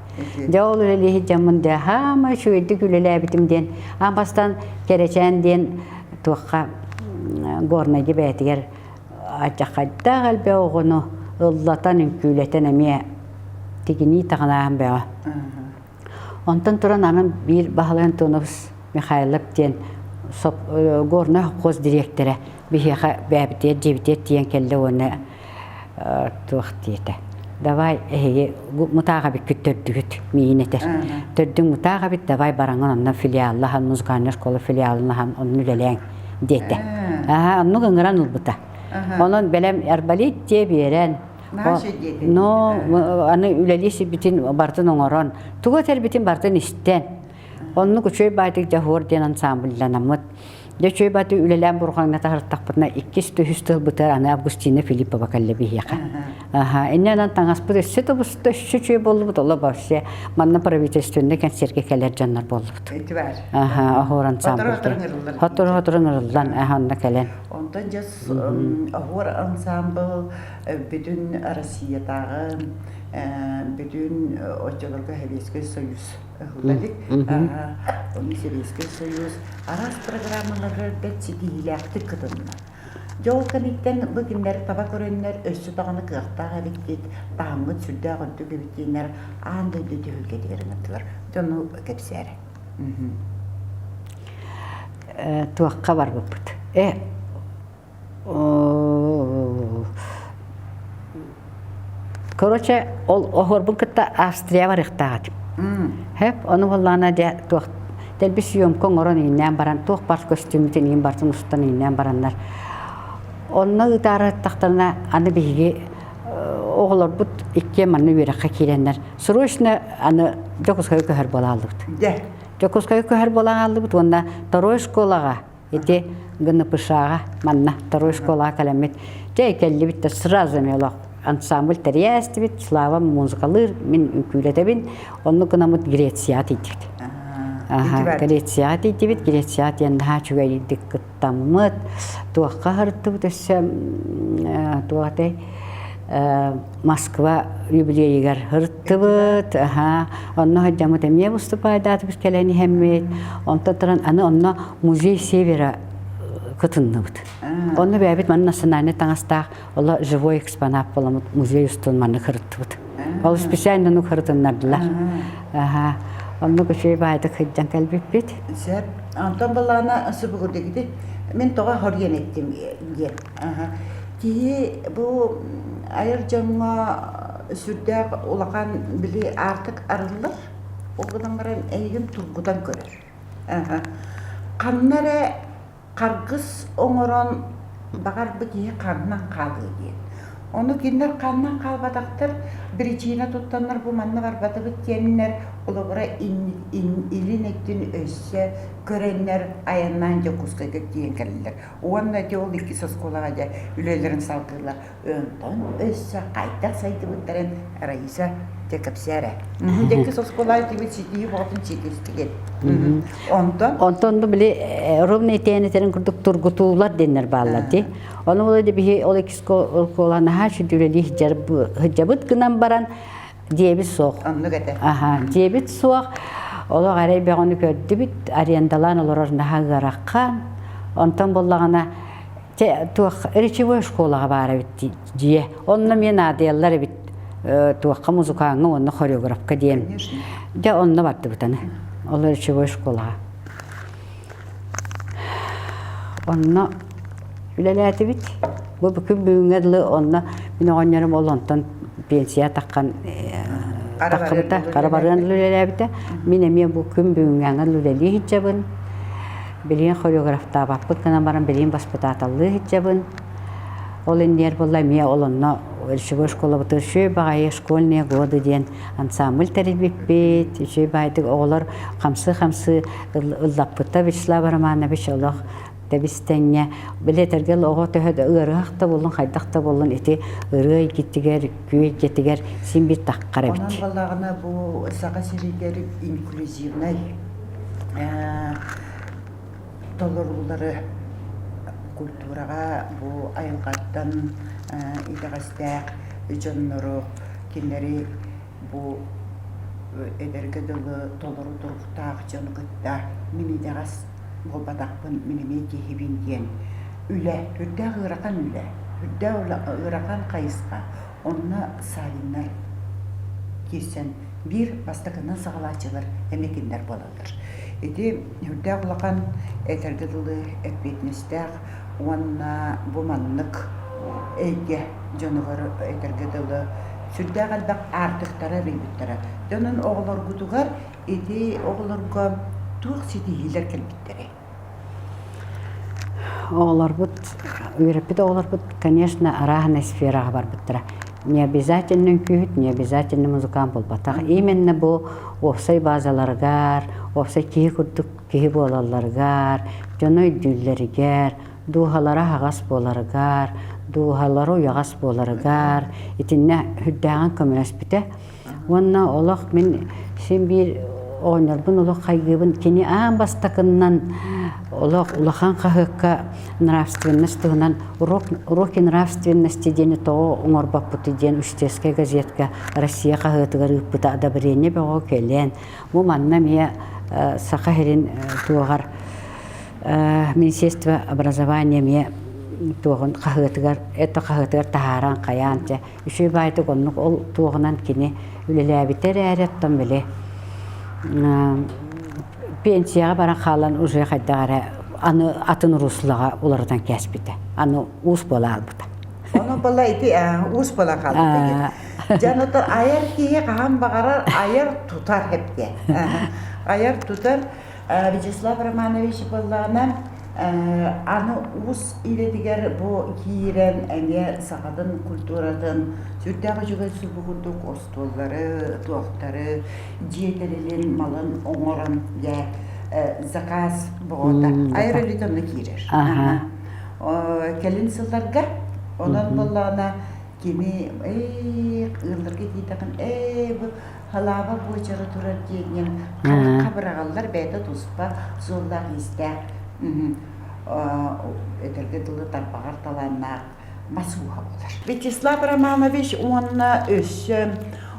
Дьэ ол үлэлии сылдьаммын дьэ хаама үчүгэйдик үлэлээбитим диэн аан бастаан Кэрэчээн диэн туохха Горнайга бэйэтигэр алдьархайдаах элбэх оҕону ыллатан үҥкүүлэтэн эмиэ тигинии таҕылааһын бөҕө. Онтон туран аны биир Баһылай Антонович Михайлов диэн Горнай холкуос дириэктэрэ биһиэхэ бэйэбитигэр дьиэбитигэр тиийэн кэллэ уонна туох диэтэ давай эһиги мутаах эбиккит төрдүгүт миин этэр төрдүҥ мутаах эбит давай бараҥын онно филиаллаһан музыкальная школа филиалын аһан онно үлэлээҥ диэтэ аха оннук ыҥыран ылбыта онон бэлэм арбалет дьиэ биэрэн но аны үлэлии сирбитин барытын оҥорон тугу этэрбитин барытын истэн оннук үчүгэй баайдык дьаһуор диэн ансамбльланаммыт Дьэ үчүгэй баты үлэлээн бурҕаҥҥа таһыртахпытына иккис үһүс тылбытыгар аны Августина Филиппова кэллэ биһиэхэ. Аха, инньэ онон таҥаспыт өссө тубуста, өссө үчүгэй буоллубут, оло вообще манна правительственнай концертка кэлэр дьоннор буоллубут. Ити бар. Аха, оһуор ансамбль. Хотору-хотору ыҥырыллан, аха, онно кэлэн. Онтон дьэ оһуор ансамбл бүтүн Россиятааҕы бүтүн оччолорго Советский Союз ыһылла илик. Ону Сэбиэскэй Союз араас программаларга бэрт ситиһиилээхтик кытынна. Дьэ ол кэнниттэн бу кинилэри таба көрөннөр өссө даҕаны кыахтаах эбиккит, таһыммыт сүрдээх үрдүк эбит диэннэр аан дойду түһүлгэтигэр ыҥырдылар. Дьону кэпсээрэ. Туохха барбыппыт? Короче, ол оһуорбун кытта Австрия барыахтаах этим. Хэп, ону буоллаҕына дьэ туох дэлби съемка оҥорон иҥнээн баран туох бар көстүүммүтүн иҥин барытын устан иҥнээн бараннар онно ыытаары аттахтарына аны биһиги оҕолорбут иккиэн манна үөрэххэ киирэннэр срочно аны Дьокуускайга көһөр буола хааллыбыт. Дьокуускайга көһөр буола хааллыбыт уонна второй школаҕа Ити ГНПШ-ҕа манна второй школаҕа кэлэммит дьэ кэллибит да сразу эмиэ олох ансамбль тэрийээстибит Слава музыкалыыр мин үҥкүүлэтэбин оннук гынаммыт Грецияҕа тиийдибит аха Грецияҕа тиийдибит Грецияҕа тиийэн наһаа үчүгэйдик кыттаммыт туохха сырыттыбыт өссө туох этэй Москва юбилейыгар сырыттыбыт, аха, онно сылдьаммыт эмиэ выступайдаатыбыт кэлэн иһэммит. Онтон туран аны онно музей Севера кытынныбыт. Онно бэйэбит манна национальнай таҥастаах оло живой экспонат буоламмыт музей устун маннык сырыттыбыт. Ол специально оннук сырытыннардылар. Аха, оннук үчүгэй баайдык сылдьан кэлбиппит. Сөп. Онтон былаана субугурдигити мин тоҕо хоруйан эттим диэн. Киһи бу айар дьоҥҥо сүрдээх улахан били аартык арыллар, ол гынан баран эйигин тургутан көрөр. Ханна эрэ харгыс оҥорон баҕар бу киһи ханнан хаалыа диэн. Ону кинилэр ханнан хаалбатахтар, биричиинэ туттаннар бу манна барбатыбыт диэннэр холобура илин өттүн өссө көрөннөр айаннаан Дьокуускайга тиийэн кэллилэр. Уонна ити ол иккис оскуолаҕа дьэ үлэлэрин салгыыллар. Онтон өссө хайдах сайдыбыттарын Раиса дьэ кэпсээ эрэ. Дьэ иккис оскуола итибит ситиһии боҕотун ситистигит. Онтон Онтон бу били ровно итээн этэрин курдук тургутуулар диэннэр бааллар дии. Ону ол биһи ол иккис оскуола наһаа сүдүрэлии сылдьабыт гынан баран Дьиэбит суох. Оннук этэ. Аха, дьиэбит суох. Олох эрэй бөҕөнү көрдүбүт, арендалаан олорор наһаа ыарахан. Онтон буоллаҕына. Туох речевой школаҕа баар эбит дьиэ. Онно эмиэ наадыйаллар эбит туохха музыкааҥҥа уонна хореографка диэн. Дьэ онно бардыбыт аны. Ол речевой школаҕа. Онно үлэлээтибит. Бу күн бүгүҥҥэ дылы онно мин оҕонньорум ол онтон пенсия таххан таххыбыта, хара барыан үлэлээбитэ. Мин эмиэ бу күн бүгүҥҥэ үлэлии сылдьабын. Билигин хореографтаабаппыт гынан баран билигин баспытааталлыы сылдьабын. Ол иннигэр буолла эмиэ ол онно речевой школабытыгар үчүгэй баҕайы школьные годы диэн ансамбль тэрийбиппит. Үчүгэй баҕайытык оҕолор хамсыы-хамсыы ыллаппыта Вячеслав Романович олох тэбис-тэҥҥэ били этэргэ оҕо төһө да ыарыһах да буоллун хайдах да буоллун ити ырыа эйгэтигэр күү эйгэтигэр син биир таххар эбит. Онон буоллаҕына бу Саха сиригэр инклюзивнай толоруулары культураҕа бу айылҕаттан итэҕэстээх дьоннору кинилэри бу эдэргэ дылы толору туруктаах дьону кытта мин итэҕэс буолбатахпын, мин эмиэ киһибин диэн үлэ, үрдээх ыарахан үлэ, үрдээх ыарахан хайысха. Онно Савиннар киирсэн биир бастакынан саҕалааччылар эмиэ кинилэр буолаллар. Ити үрдээх улахан этэргэ дылы эппиэтинэстээх уонна бу маннык эйгэ дьонугар этэргэ дылы сүрдээх элбэх аартыктары арыйбыттара. Дьонун оҕолоргутугар ити оҕолорго туох ситиһиилэр кэлбиттэрэй? Оҕолорбут, үөрэппит оҕолорбут, конечно, арааһынай сфераҕа барбыттара. Не обязательно үҥкүүһүт, не обязательно музыкант буолбатах. Именно бу уопсай базаларыгар, уопсай киһи курдук киһи буолалларыгар, дьону өйдүүллэригэр, дууһалара аһаҕас буоларыгар, дууһалара уйаҕас буоларыгар итиннэ сүрдээҕин көмөлөспүтэ. Уонна олох мин син биир оҕонньорбун олох хайгыыбын. Кини аан бастакыннан олох улахан хаһыакка нравственность туһунан урок, уроки нравственности диэни тоҕо оҥорбоппутуй диэн Устьевская газетка Россия хаһыатыгар ыыппыта одобрение бөҕө кэлэн бу манна эмиэ Саха сирин туоҕар Министерство образования эмиэ туоҕун хаһыатыгар это хаһыатыгар таһааран хайаан чэ үчүгэй баайдык оннук ол туоҕунан кини үлэлээбитэ эрээри оттон били пенсияҕа баран хаалан уже хайдах эрэ аны атын руслаҕа уларытан кээспитэ аны уус буола хаалбыта. Ону була ити уус буола хаалбыта. Дьон отон айар киһи хаһан баҕарар айар тутар хэпте. Айар тутар Вячеслав Романович буоллаҕына аны уус идэтигэр бу киирэн эмиэ сахатын культуратын сүрдээх үчүгэй субу курдук остуоллары, туохтары, дьиэ тэрилин, малын оҥорон дьэ заказ боҕото айар үлэтэ онно киирэр. Кэлин сылларга онон буоллаҕына кини ээ ыалларга тиийдэҕин ээ бу халааба буочара турар диэҥҥин харахха быраҕаллар бэйэтэ туспа суоллаах-иистээх этэргэ дылы тарбаҕар талааннаах мас ууһа буолар. Вячеслав Романович уонна өссө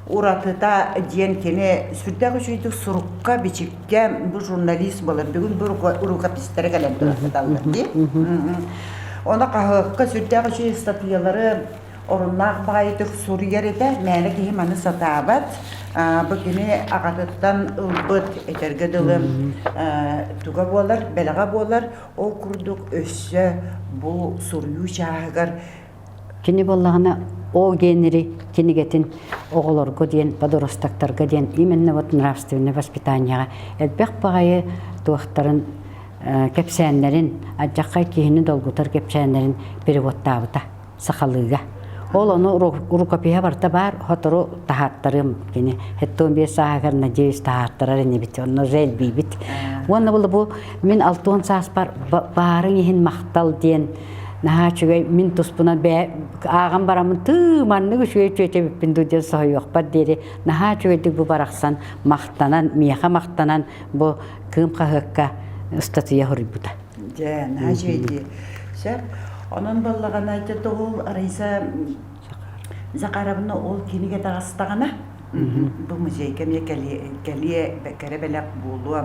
уратыта диэн кини сүрдээх үчүгэйдик сурукка, бичиккэ бу журналист буолар. Бүгүн бу рукопистара кэлэн турар дии. Ону хаһыакка сүрдээх үчүгэй ыстатыйалары оруннаах баҕайытык суруйар этэ. Мээнэ киһи маны сатаабат. Бу кини аҕатыттан ылбыт этэргэ дылы туга буолар, бэлэҕэ буолар. Ол курдук өссө бу суруйуу чааһыгар Кини буоллаҕына О Генри кинигэтин оҕолорго диэн, подростактарга диэн именно вот нравственное воспитанияҕа элбэх баҕайы туохтарын кэпсээннэрин, алдьархай киһини долгутар кэпсээннэрин переводтаабыта. Сахалыыга. Ол ону рукопиһа барыта баар, сотору таһааттарыам кини. 75 сааһыгар, надеюсь, таһааттарар инибит, онно уже элбиибит. Уонна было бу мин 60 сааспар баарыҥ иһин махтал диэн наһаа үчүгэй мин туспунан бэйэ ааҕан бараммын тыы маннык үчүгэй чүөчэ эбиппин дуу диэн соһуйуохпар диэри наһаа үчүгэйдик бу барахсан махтанан миэхэ махтанан бу Кыым хаһыакка ыстатыйа суруйбута. Дьэ, наһаа үчүгэй дии. Сөп. Онон буоллаҕына, ити тоҕул Раиса Захаровна ол кинигэ таҕыстаҕына. Бу музейга эмиэ кэлиэ кэрэ бэлэх буолуо,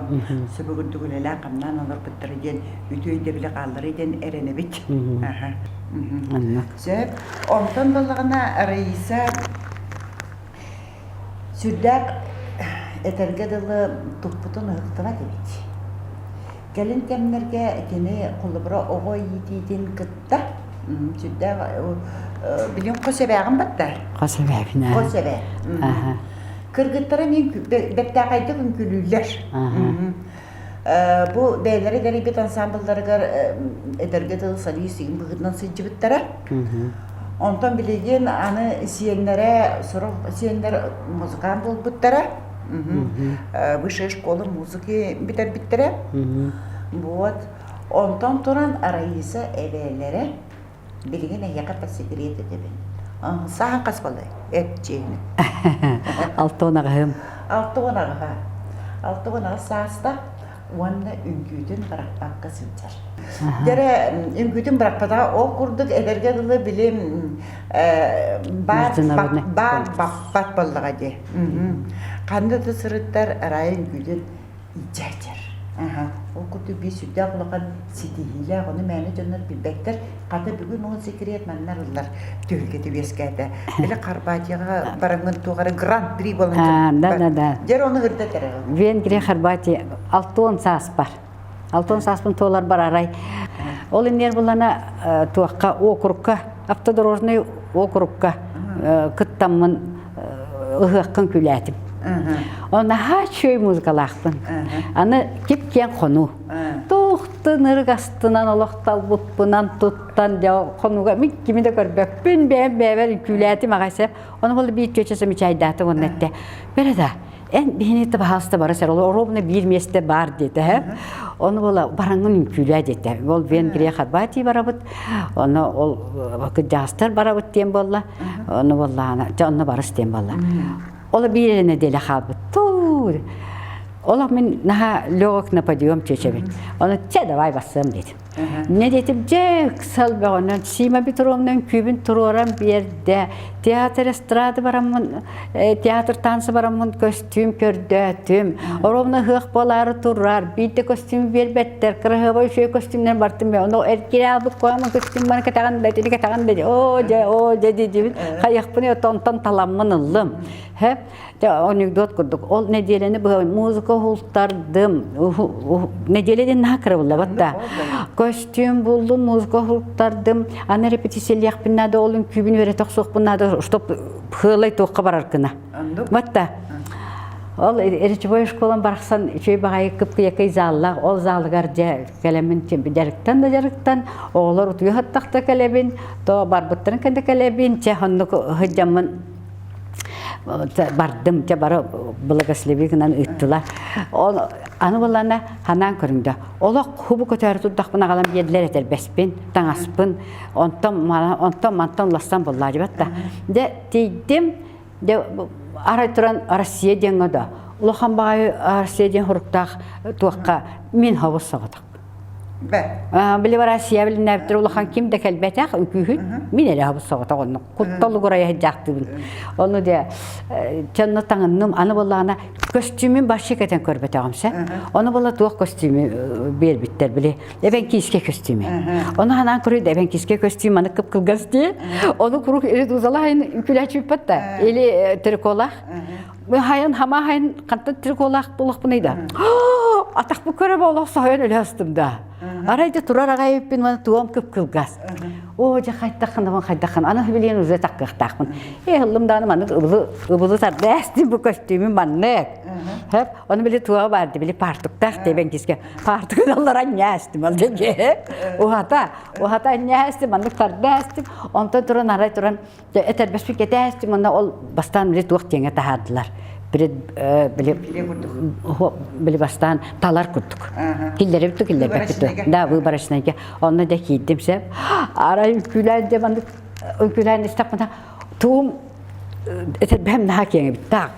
сөбө курдук үлэлээн-хамнаан олорбуттара диэн үтүө өйдөбүлү хаалларыы диэн эрэнэбит. Сөп. Онтон буоллаҕына Раиса сүрдээх этэргэ дылы туппутун ыһыктыбат эбит. Кэлин кэмнэргэ кини холобура оҕо иитиитин кытта сүрдээх билин хос эбээҕин батта? Хос эбээбин Хос эбээ. Кыргыттара мин бэртээхэйдик үҥкүүлүүллэр. Бу бэйэлэрэ тэрийбит ансамблларыгар эдэргэ дылы солист игин быһыытынан сылдьыбыттара. Онтон билигин аны сиэннэрэ, сорох сиэннэр музыкант буолбуттара. Высшая школа музыки бүтэрбиттэрэ. Вот. Онтон туран Раиса эбээлэрэ билигин эһиэхэ по секрет этэбин. Сааһын хас балай? Эт чиэһинэ. 68-ым. 68-а. 68 сааста уонна үҥкүүтүн бырахпакка сылдьар. Дьэрэ үҥкүүтүн бырахпатаҕа ол курдук эдэргэ дылы билим баар баар баппат буоллаҕа дии. Ханна да сырыттар Рая үҥкүүтүн илдьээчэр. Ол курдук биир сүрдээх улахан ситиһиилээх, ону мээнэ дьоннор билбэттэр. Хата бүгүн ол секрет манна арыллар түһүлгэтэ үөскээтэ. Или Хорватияҕа бараҥҥын туох эрэ гран-при буолан Да, да, да. Дьэр ону ырдат эрэ. Венгрия, Хорватия 60 сааспар. 60 сааспын туоларбар арай. Ол иннигэр булана туохха округка, автодорожный округка кыттаммын ыһыаххын күлээтим. Ол наһаа үчүгэй музыкалаахпын. Аны кип-киэҥ хонуу. Туохтан ырыгастынан олох талбыппынан туттан дьэ хонууга мин кими да көрбөппүн бэйэм бэйэбэр үҥкүүлээтим аҕай сөп. Ону буолла биир чүөчэ замечайдаатым уонна эттэ. Бэрэ да, эн биһини пожалуйста бара сэр, ол ровно биир миэстэ баар диэтэ. Һэ. Ону буола бараҥҥын үҥкүүлээ диэтэ. Ол Венгрия Хорватия барабыт, ону ол кырдьаҕастар барабыт диэн буолла. Ону буоллаҕына, дьэ онно барыс диэн буолла. Ол биир эрэ нэдиэлэ хаалбыт. Туу! Олох мин наһаа легок на подъем чүөчэбин. Ону чэ давай бассыам диэтим. Не диэтим дьэ ыксал бөҕөнөн Сима Петровна үҥкүүбүн туруоран биэрдэ. Театр эстрада бараммын, театр танцы бараммын көстүүм көрдөөтүм. Оровна ыһыах буолаары турар, биирдэ көстүүм биэрбэттэр, кыраһыабай үчүгэй көстүүмнэр бартым. Ону эргире албыт коямын көстүүм бары кэтэҕин да, итини кэтэҕин да, оо дьэ, оо дьэ диибин. Хайыахпын онтон таламмын ыллым. Һэ, анекдот курдук. Ол нэдиэлэни быһа музыка уһултардым. Нэдиэлэ диэн наһаа кырабыллабат да. Көстүүм буллум, музыка уһултардым. Аны репетициялиэхпин наада, ол үҥкүүбүн үөрэтэ охсуохпун наада, чтоб хыалай туохха барар гына. Батта. Ол речевой школам барахсан үчүгэй баҕайы кып-кыйакый заллаах, ол залыгар дьэ кэлэммин дьарыктан да дьарыктан, оҕолор утуйа сыттахта кэлэбин, то барбыттарын кэннэ кэлэбин, чэ оннук сылдьаммын бардым, дьэ бары благослови гынан ыыттылар. Ол аны буллана ханаан көрүҥ да, олох хубу көтөөрү турдахпын аҕалан биэрдилэр этэрбэспин, таҥаспын, онтон онтон мантан улассан буллаадьыбат да. Дьэ тиийдим, дьэ арай туран Россия диэҥҥэ да улахан баҕайы Россия диэн хуруктаах туохха мин хобус соҕотох. Били Россия билиннээбиттэр улахан ким да кэлбэтэх үҥкүүһүт мин эрэ хобус соҕотох оннук кутталугурайа сылдьаахтыыбын. Ону дьэ чонно таҥынным аны буоллаҕына көстүүмүн вообще кэтэн көрбөтөҕүм сэ. Ону буолла туох көстүүмү биэрбиттэр били эбэҥкиискэ көстүүмү. Ону ханаан көрүйдэ эбэҥкиискэ көстүүм аны кып-кылгас дии. Ону куруук редузалаһын үҥкүүлээччиппэт да или триколаах. Хайан хама хайын хантан триколаах буолуохпунуй да. Атахпы көрө олох соһуйан өлө астым да. Арай да турар аҕай эбиппин уонна туом кып-кылгас. Оо дьэ хайдаххын хайдаххын аны билиэн уже таккыахтаахпын. Ээ ыллым даҕаны маннык ыбылы ыбылы тардаас бу көстүүмүм маннык. Хөп ону били туоҕа баар били паартуктаах дебен киске паартугун аллара ньээстим ол дьэ уһата уһата ньээстим маннык тардаастым онтон туран арай туран этэрбэспит кэтээстим онно ол бастаан били туох диэҥэ таһаардылар били били бастаан талар курдук киллэрибит киллэрбэппит да выборочнайга онно дэ киирдим сөп арай үҥкүүлээн дэ маннык үҥкүүлээн истэхпинэ туум этэрбэһим наһаа киэҥ эбит таах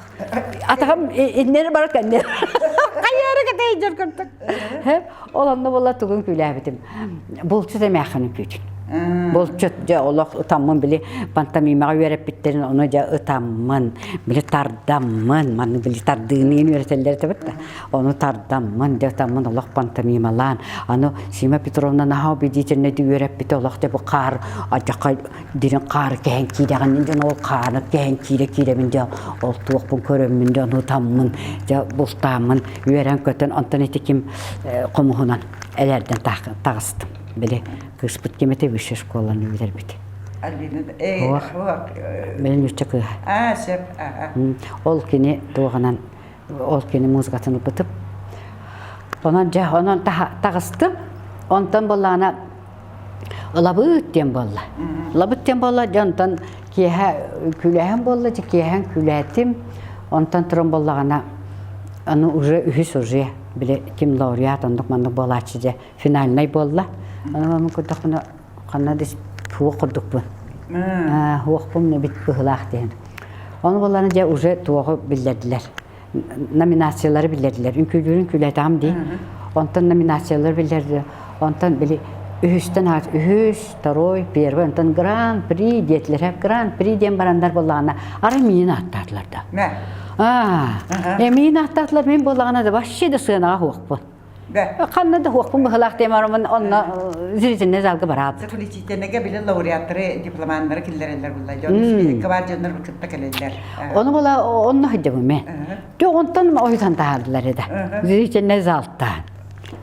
Атаҕым иннери барар кэннер. Хайыары кэтэйдер көрдүк. Ол онно буолла тугун күлээбитим. Булчут эмээххин үкүүтүн. Булчут дьэ олох ытаммын били пантомимаҕа үөрэппиттэрин ону дьэ ытаммын, били тардаммын, маннык били тардыыныын үөрэтэллэр этэ да ону тардаммын, дьэ ытаммын олох пантомималаан, аны Сима Петровна наһаа убедительнайдык үөрэппитэ олох дьэ бу хаар адьака дириҥ хаары кэһэн киирэҕин дьон ол хааны кэһэн киирэ киирэбин дьэ ол туохпун көрөммүн дьэ ону ытаммын дьэ бултааммын үөрэн-көтөн онтон ити ким хомуһунан элээрдэн таҕыстым били кыыспыт ким этэ высшая школаны бүтэрбит Альбина э били нуучча кыыһа аа сөп ол кини туоҕунан ол кини музыкатын ылбытым онон дьэ онон таҕыстым онтон буоллаҕына ылабыт диэн буолла ылабыт диэн буолла дьэ онтон киэһэ күүлээһин буолла дьэ киэһэн күүлээтим онтон туран буоллаҕына аны уже үһүс уже били ким лауреат оннук маннык буолааччы дьэ финальнай буолла ону көрдөхпүнэ ханна да суох курдукпун суохпун эбит быһылаах диэн ону буоллаҕына дьэ уже туоҕу биллэрдилэр номинациялары биллэрдилэр үҥкүүлүүрүн үҥкүүлээтэҕим дии онтон номинациялары биллэрдилэр онтон били үһүстэн аат үһүс второй первый онтон гран при диэтилэр гран при диэн бараннар буоллаҕына арай миин ааттаатылар да аа миин ааттаатылар мин буоллаҕына да вообще да сыанаҕа суохпун Ханна да хуохпун быһылаах диэн бараммын онно зрительный залга бараабыт. Заключительныйга били лауреаттары, дипломаннары киллэрэллэр булла. Дьон списокка баар дьоннор кытта кэлэллэр. Ону була онно сылдьабын мен. Дьэ онтон ойутан таһаардылар эдэ. Зрительный залтаан.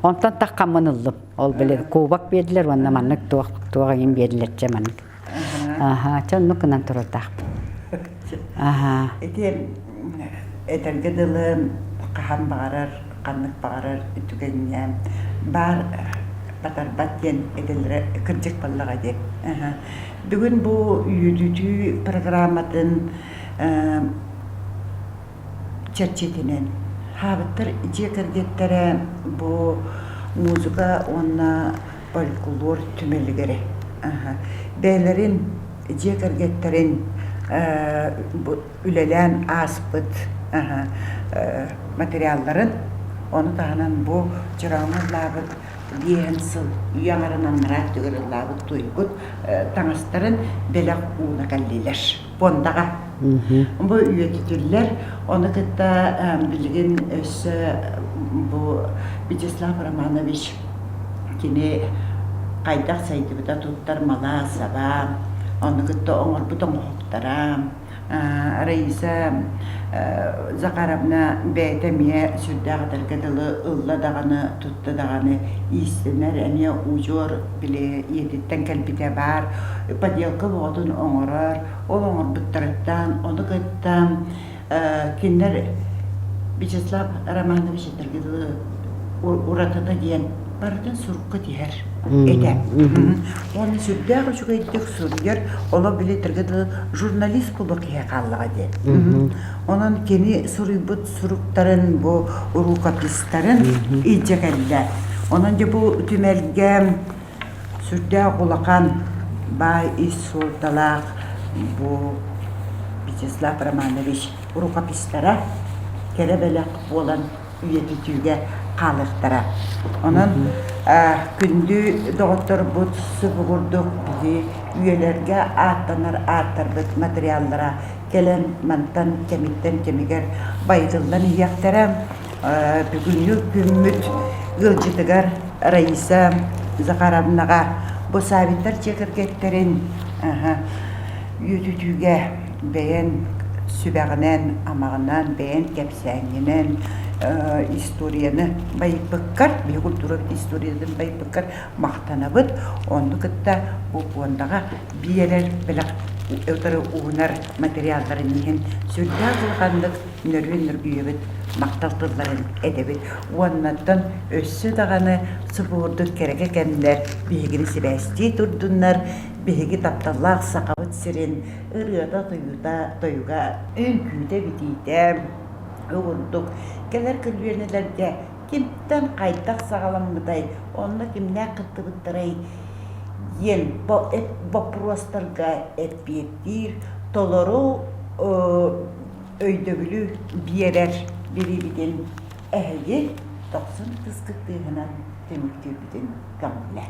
Онтон таххаммын ыллым. Ол били кубок биэрдилэр уонна маннык туох туох эҥин биэрдилэр чэ маннык. Аха, чэ оннук гынан турардаахпын. Аха. Ити этэргэ дылы хаһан баҕарар ханнык баҕарар түгэҥҥэ баар батарбат диэн этэллэрэ кырдьык буоллаҕа дии. Бүгүн бу үөдүтүү программатын чэрчитинэн хаабыттар дьиэ кэргэттэрэ бу музыка уонна фольклор түмэлигэр бэйэлэрин дьиэ кэргэттэрин үлэлээн ааспыт материалларын, ону таһынан бу чорооҥҥо ыллаабыт биэһэн сыл үйэ аҥарын анараа өттүгэр ыллаабыт туйбут таҥастарын бэлэх ууна кэллилэр пуондаҕа. Бу үйэтитиллэр, ону кытта билигин өссө бу Вячеслав Романович кини хайдах сайдыбыта туттар мала-саба, ону кытта оҥорбут оҥоһуктара, Раиса Захаровна бэйэтэ эмиэ сүрдээх этэргэ дылы ылла даҕаны, тутта даҕаны иистэнэр, эмиэ удьуор били ийэтиттэн кэлбитэ баар, поделка бөҕөтүн оҥорор, ол оҥорбуттарыттан, ону кытта кинилэр Вячеслав Романович этэргэ дылы уратыта диэн барытын сурукка тиһэр этэ. Уонна сүрдээх үчүгэйдик суруйар, олох били этэргэ дылы журналист кулу киһи хааллаҕа диэн. Онон кини суруйбут суруктарын бу рукопистарын илдьэ кэллэ. Онон дьэ бу түмэлгэ сүрдээх улахан баай ис суолталаах бу Вячеслав Романович рукопистара кэрэ бэлэх буолан үйэтитиигэ хаалыахтара. Онон күндү доҕотторбут субугурдук биһи үйэлэргэ ааттанар ааттарбыт материаллара кэлэн мантан кэмиттэн кэмигэр байытыллан иһиэхтэрэ. Бүгүҥҥү күммүт ыалдьытыгар Раиса Захаровнаҕа бу Савиттар дьиэ кэргэттэрин үөтүтүүгэ бэйэн сүбэҕинэн, амаҕынан, бэйэн кэпсээҥҥинэн историяны байыппыккар, биһи культурабыт историятын байыппыккар махтанабыт. Онну кытта бу пуондаҕа биэрэр бэлэх утары уунар материалларын иһин сүрдээх улаханнык нөрүөн нөргүйэбит, махтал тылларын этэбит. Уоннаттан өссө даҕаны субуурдук кэрэкэ кэмнэр биһигини сибээстии турдуннар, биһиги тапталлаах Сахабыт сирин ырыата-тойута, тойуга, үҥкүүтэ-битиитэ курдук кэлэр көлүөнэлэргэ кимтэн хайдах саҕаламмытай, онно кимнээх кыттыбыттарай диэн боппуруостарга эппиэттиир толору өйдөбүлү биэрэр бириибитин эһиги дохсун ытыскыт тыаһынан түмүктүүрбүтүн көҥүлэ.